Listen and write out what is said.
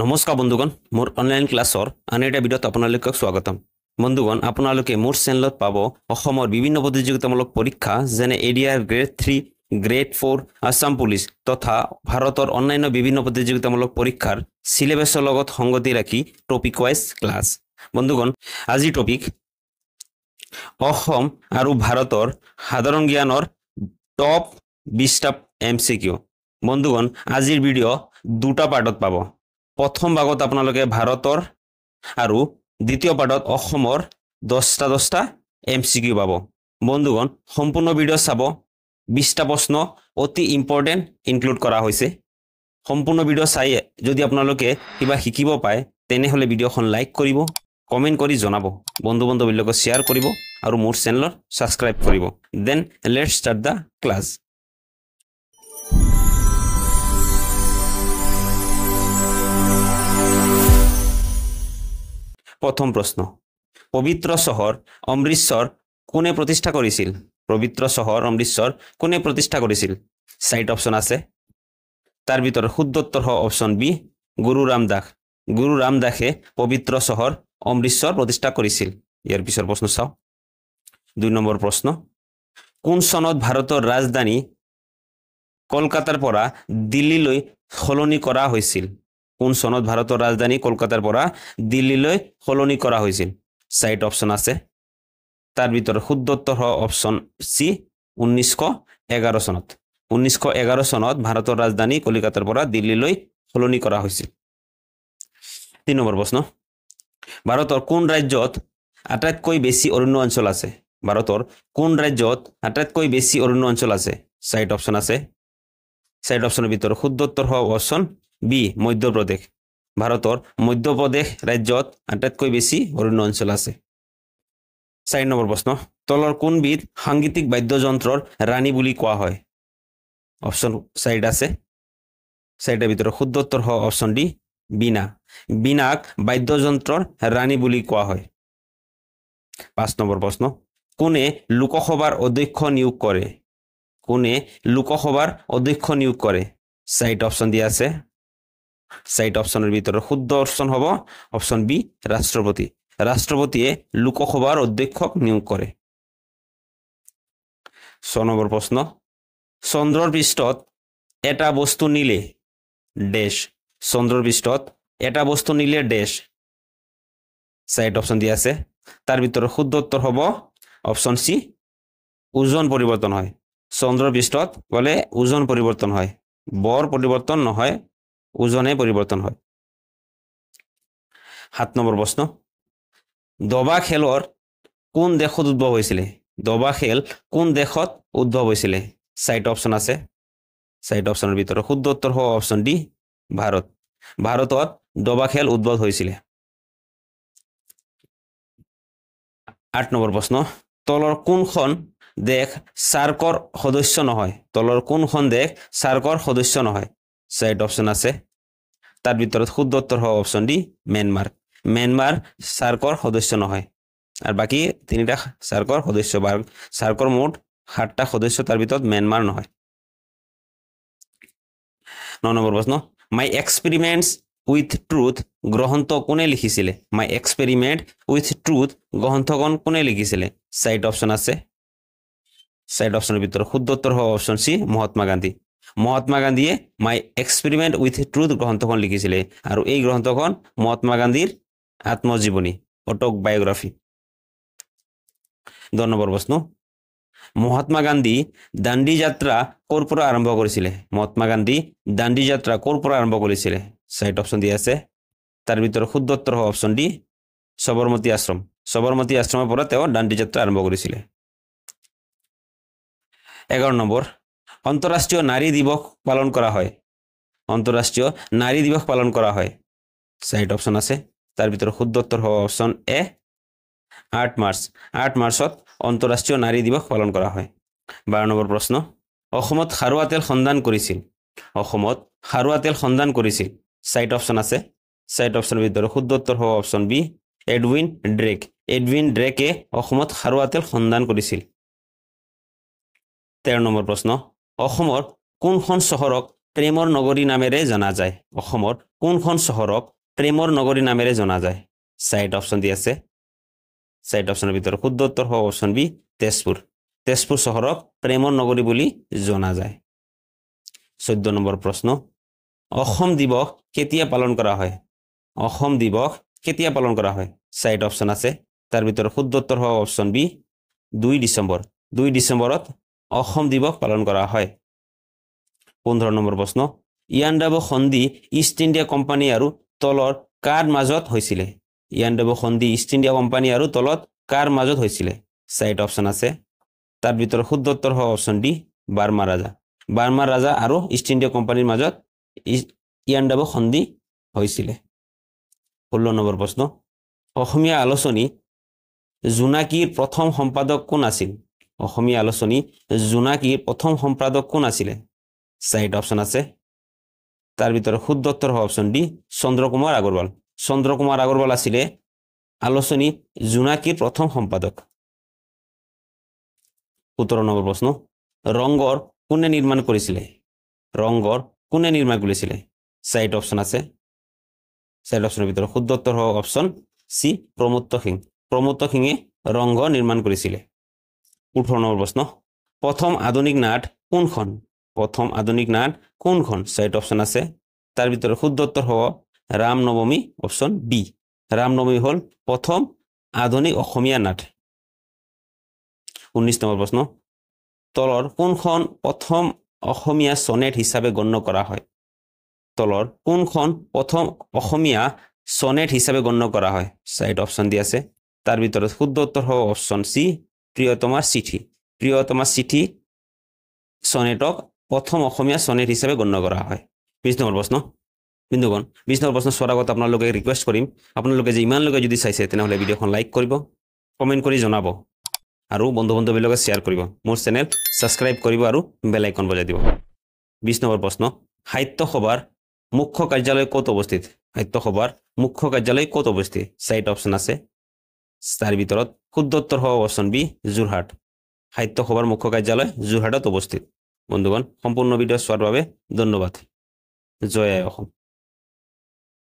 নমস্কাৰ বন্ধুগণ, মোৰ অনলাইন ক্লাছৰ আন এটা ভিডিঅ'ত আপোনালোকক স্বাগতম। বন্ধুগণ, আপোনালোকে মোৰ চেনেলত পাব অসমৰ বিভিন্ন প্ৰতিযোগিতামূলক পৰীক্ষা যেনে ADR grade 3, grade 4, Assam police তথা ভাৰতৰ অন্যান্য বিভিন্ন প্ৰতিযোগিতামূলক পৰীক্ষাৰ সিলেবাছৰ লগত সংগতি ৰাখি টপিক ৱাইজ ক্লাছ। বন্ধুগণ, আজিৰ টপিক অসম আৰু ভাৰতৰ সাধাৰণ জ্ঞানৰ টপ 20টা MCQ। বন্ধুগণ, আজিৰ ভিডিঅ' দুটা পাৰ্টত পাব। প্ৰথম ভাগত আপোনালোকে ভাৰতৰ আৰু দ্বিতীয় পাৰ্টত অসমৰ 10টা MCQ পাব। বন্ধুগণ, সম্পূৰ্ণ ভিডিঅ' চাব। 20টা প্ৰশ্ন অতি ইম্পৰ্টেণ্ট ইনক্লুড কৰা হৈছে। সম্পূৰ্ণ ভিডিঅ' চাই যদি আপোনালোকে কিবা শিকিব পায় তেনেহ'লে ভিডিঅ'খন লাইক কৰিব, কমেণ্ট কৰি জনাব, বন্ধু বান্ধৱীৰ লগত শ্বেয়াৰ কৰিব আৰু মোৰ চেনেলত ছাবস্ক্ৰাইব কৰিব। Then let's start the class. প্ৰথম প্ৰশ্ন, পবিত্ৰ চহৰ অমৃতসৰ কোনে প্ৰতিষ্ঠা কৰিছিল? পবিত্ৰ চহৰ অমৃতসৰ কোনে প্ৰতিষ্ঠা কৰিছিল? চাৰিটা অপশ্যন আছে, তাৰ ভিতৰত শুদ্ধ উত্তৰ হ'ব অপশ্যন বি, গুৰু ৰামদাস। গুৰু ৰামদাসে পবিত্ৰ চহৰ অমৃতসৰ প্ৰতিষ্ঠা কৰিছিল। ইয়াৰ পিছৰ প্ৰশ্ন চাওঁ। 2 নম্বৰ প্ৰশ্ন, কোন চনত ভাৰতৰ ৰাজধানী কলকাতাৰ পৰা দিল্লীলৈ সলনি কৰা হৈছিল? কোন চনত ভাৰতৰ ৰাজধানী কলকাতাৰ পৰা দিল্লীলৈ সলনি কৰা হৈছিল? চাৰিটা অপশ্যন আছে, তাৰ ভিতৰত শুদ্ধ উত্তৰ হ'ব অপশ্যন চি, 1911 চনত। 1911 চনত ভাৰতৰ ৰাজধানী কলিকতাৰ পৰা দিল্লীলৈ সলনি কৰা হৈছিল। 3 নম্বৰ প্ৰশ্ন, ভাৰতৰ কোন ৰাজ্যত আটাইতকৈ বেছি অৰণ্য অঞ্চল আছে? ভাৰতৰ কোন ৰাজ্যত আটাইতকৈ বেছি অৰণ্য অঞ্চল আছে? চাৰিটা অপশ্যন আছে, চাৰিটা অপশ্যনৰ ভিতৰত শুদ্ধ উত্তৰ হ'ব অপশ্যন বি, মধ্যপ্ৰদেশ। ভাৰতৰ মধ্যপ্ৰদেশ ৰাজ্যত আটাইতকৈ বেছি অৰণ্য অঞ্চল আছে। 4 নম্বৰ প্ৰশ্ন, তলৰ কোনবিধ সাংগীতিক বাদ্যযন্ত্ৰৰ ৰাণী বুলি কোৱা হয়? অপশ্যন চাৰিটা আছে, চাৰিটাৰ ভিতৰত শুদ্ধ উত্তৰ হ'ব অপশ্যন ডি, বীণা। বীণাক বাদ্যযন্ত্ৰৰ ৰাণী বুলি কোৱা হয়। 5 নম্বৰ প্ৰশ্ন, কোনে লোকসভাৰ অধ্যক্ষ নিয়োগ কৰে? কোনে লোকসভাৰ অধ্যক্ষ নিয়োগ কৰে? চাৰিটা অপশ্যন দিয়া আছে, চাৰিটা অপশ্যনৰ ভিতৰত শুদ্ধ অপশ্যন হ'ব অপশ্যন বি, ৰাষ্ট্ৰপতি। ৰাষ্ট্ৰপতিয়ে লোকসভাৰ অধ্যক্ষক নিয়োগ কৰে। 6 নম্বৰ প্ৰশ্ন, চন্দ্ৰৰ পৃষ্ঠত এটা বস্তু নিলে ডেছ। চন্দ্ৰৰ পৃষ্ঠত এটা বস্তু নিলে ডেছ। চাৰিটা অপশ্যন দিয়া আছে, তাৰ ভিতৰত শুদ্ধ উত্তৰ হ'ব অপশ্যন চি, ওজন পৰিৱৰ্তন হয়। চন্দ্ৰৰ পৃষ্ঠত গ'লে ওজন পৰিৱৰ্তন হয়, বৰ পৰিৱৰ্তন নহয়, ওজনে পৰিৱৰ্তন হয়। 7 নম্বৰ প্ৰশ্ন, দবা খেলৰ কোন দেশত উদ্ভৱ হৈছিলে? দবা খেল কোন দেশত উদ্ভৱ হৈছিলে? চাৰিটা অপশ্যন আছে, চাৰিটা অপশ্যনৰ ভিতৰত শুদ্ধ উত্তৰ হ'ব অপশ্যন ডি, ভাৰত। ভাৰতত দবা খেল উদ্ভৱ হৈছিলে। 8 নম্বৰ প্ৰশ্ন, তলৰ কোনখন দেশ চাৰ্কৰ সদস্য নহয়? তলৰ কোনখন দেশ চাৰ্কৰ সদস্য নহয়? চাৰিটা অপশ্যন আছে, তাৰ ভিতৰত শুদ্ধ উত্তৰ হ'ব অপশ্যন ডি, ম্যানমাৰ। ম্যানমাৰ চাৰ্কৰ সদস্য নহয়, আৰু বাকী তিনিটা চাৰ্কৰ সদস্য। চাৰ্কৰ মুঠ 7টা সদস্য, তাৰ ভিতৰত ম্যানমাৰ নহয়। 9 নম্বৰ প্ৰশ্ন, মাই এক্সপেৰিমেণ্টছ উইথ ট্ৰুথ গ্ৰন্থ কোনে লিখিছিলে? মাই এক্সপেৰিমেণ্ট উইথ ট্ৰুথ গ্ৰন্থখন কোনে লিখিছিলে? চাৰিটা অপশ্যন আছে, চাৰিটা অপশ্যনৰ ভিতৰত শুদ্ধ উত্তৰ হ'ব অপশ্যন চি, মহাত্মা গান্ধী। মহাত্মা গান্ধীয়ে মাই এক্সপেৰিমেণ্ট উইথ ট্ৰুথ গ্ৰন্থখন লিখিছিলে, আৰু এই গ্ৰন্থখন মহাত্মা গান্ধীৰ আত্মজীৱনী, অটোবায়োগ্ৰাফি। 10 নম্বৰ প্ৰশ্ন, মহাত্মা গান্ধী দাণ্ডি যাত্ৰা ক'ৰ পৰা আৰম্ভ কৰিছিলে? মহাত্মা গান্ধী দাণ্ডি যাত্ৰা ক'ৰ পৰা আৰম্ভ কৰিছিলে? চাৰিটা অপশ্যন দিয়া আছে, তাৰ ভিতৰত শুদ্ধ উত্তৰ হ'ব অপশ্যন ডি, সবৰমতী আশ্ৰম। সবৰমতী আশ্ৰমৰ পৰা তেওঁ দাণ্ডি যাত্ৰা আৰম্ভ কৰিছিলে। 11 নম্বৰ, আন্তঃৰাষ্ট্ৰীয় নাৰী দিৱস পালন কৰা হয়। আন্তঃৰাষ্ট্ৰীয় নাৰী দিৱস পালন কৰা হয়। চাৰিটা অপশ্যন আছে, তাৰ ভিতৰত শুদ্ধ উত্তৰ হ'ব অপশ্যন এ, 8 মাৰ্চ। 8 মাৰ্চত আন্তঃৰাষ্ট্ৰীয় নাৰী দিৱস পালন কৰা হয়। 12 নম্বৰ প্ৰশ্ন, অসমত খাৰুৱা তেল সন্ধান কৰিছিল। অসমত খাৰুৱা তেল সন্ধান কৰিছিল। চাৰিটা অপশ্যন আছে, চাৰিটা অপশ্যনৰ ভিতৰত শুদ্ধ উত্তৰ হ'ব option B, Edwin Drake. Edwin ড্ৰেকে অসমত খাৰুৱা তেল সন্ধান কৰিছিল। 13 নম্বৰ প্ৰশ্ন, অসমৰ কোনখন চহৰক প্ৰেমৰ নগৰী নামেৰে জনা যায়? অসমৰ কোনখন চহৰক প্ৰেমৰ নগৰী নামেৰে জনা যায়? চাৰিটা অপশ্যন দি আছে। চাৰিটা অপশ্যনৰ ভিতৰত শুদ্ধ উত্তৰ হ'ব অপশ্যন বি তেজপুৰ। তেজপুৰ চহৰক প্ৰেমৰ নগৰী বুলি জনা যায়। 14 নম্বৰ প্ৰশ্ন, অসম দিৱস কেতিয়া পালন কৰা হয়? অসম দিৱস কেতিয়া পালন কৰা হয়? চাৰিটা অপশ্যন আছে। তাৰ ভিতৰত শুদ্ধ উত্তৰ হ'ব অপশ্যন বি 2 ডিচেম্বৰ। 2 ডিচেম্বৰত অসম দিৱস পালন কৰা হয়। 15 নম্বৰ প্ৰশ্ন, ইয়াণ্ডাবু সন্ধি ইষ্ট ইণ্ডিয়া কোম্পানী আৰু তলৰ কাৰ মাজত হৈছিলে? ইয়াণ্ডাবু সন্ধি ইষ্ট ইণ্ডিয়া কোম্পানী আৰু তলত কাৰ মাজত হৈছিলে? চাৰিটা অপশ্যন আছে। তাৰ ভিতৰত শুদ্ধ উত্তৰ হ'ব অপশ্যন ডি বাৰ্মা ৰাজা। বাৰ্মা ৰাজা আৰু ইষ্ট ইণ্ডিয়া কোম্পানীৰ মাজত ইয়াণ্ডাবু সন্ধি হৈছিলে। 16 নম্বৰ প্ৰশ্ন, অসমীয়া আলোচনী জোনাকীৰ প্ৰথম সম্পাদক কোন আছিল? অসমীয়া আলোচনী জোনাকীৰ প্ৰথম সম্পাদক কোন আছিলে? চাৰিটা অপশ্যন আছে। তাৰ ভিতৰত শুদ্ধ উত্তৰ হ'ব অপশ্যন ডি চন্দ্ৰকুমাৰ আগৰৱাল। চন্দ্ৰকুমাৰ আগৰৱাল আছিলে আলোচনী জোনাকীৰ প্ৰথম সম্পাদক। 17 নম্বৰ প্ৰশ্ন, ৰংঘৰ কোনে নিৰ্মাণ কৰিছিলে? ৰংঘৰ কোনে নিৰ্মাণ কৰিছিলে? চাৰিটা অপশ্যন আছে। চাৰিটা অপশ্যনৰ ভিতৰত শুদ্ধ উত্তৰ হ'ব অপশ্যন চি প্ৰমত্ত সিং। প্ৰমত্ত সিঙে ৰংঘৰ নিৰ্মাণ কৰিছিলে। 18 নম্বৰ প্ৰশ্ন, প্ৰথম আধুনিক নাট কোনখন? প্ৰথম আধুনিক নাট কোনখন? চাৰিটা অপশ্যন আছে। তাৰ ভিতৰত শুদ্ধ উত্তৰ হ'ব ৰামনৱমী, অপশ্যন বি। ৰামনৱমী হ'ল প্ৰথম আধুনিক অসমীয়া নাট। 19 নম্বৰ প্ৰশ্ন, তলৰ কোনখন প্ৰথম অসমীয়া চনেট হিচাপে গণ্য কৰা হয়? তলৰ কোনখন প্ৰথম অসমীয়া চনেট হিচাপে গণ্য কৰা হয়? চাৰিটা অপশ্যন দি আছে। তাৰ ভিতৰত শুদ্ধ উত্তৰ হ'ব অপশ্যন চি প্ৰিয়তমাৰ চিঠি। প্ৰিয়তমাৰ চিঠি চনেটক প্ৰথম অসমীয়া চনেট হিচাপে গণ্য কৰা হয়। 20 নম্বৰ প্ৰশ্ন, বিন্দুগণ, 20 নম্বৰ প্ৰশ্ন চোৱাৰ আগত আপোনালোকে ৰিকুৱেষ্ট কৰিম, আপোনালোকে যে ইমানলৈকে যদি চাইছে তেনেহ'লে ভিডিঅ'খন লাইক কৰিব, কমেণ্ট কৰি জনাব আৰু বন্ধু বান্ধৱীৰ লগত শ্বেয়াৰ কৰিব, মোৰ চেনেল ছাবস্ক্ৰাইব কৰিব আৰু বেল আইকন বজাই দিব। 20 নম্বৰ প্ৰশ্ন, সাহিত্য সভাৰ মুখ্য কাৰ্যালয় ক'ত অৱস্থিত? সাহিত্য সভাৰ মুখ্য কাৰ্যালয় ক'ত অৱস্থিত? চাৰিটা অপশ্যন আছে। তাৰ ভিতৰত শুদ্ধ উত্তৰ হ'ব অপশ্যন বি যোৰহাট। সাহিত্য সভাৰ মুখ্য কাৰ্যালয় যোৰহাটত অৱস্থিত। বন্ধুগণ, সম্পূৰ্ণ ভিডিঅ' চোৱাৰ বাবে ধন্যবাদ। জয় আই অসম।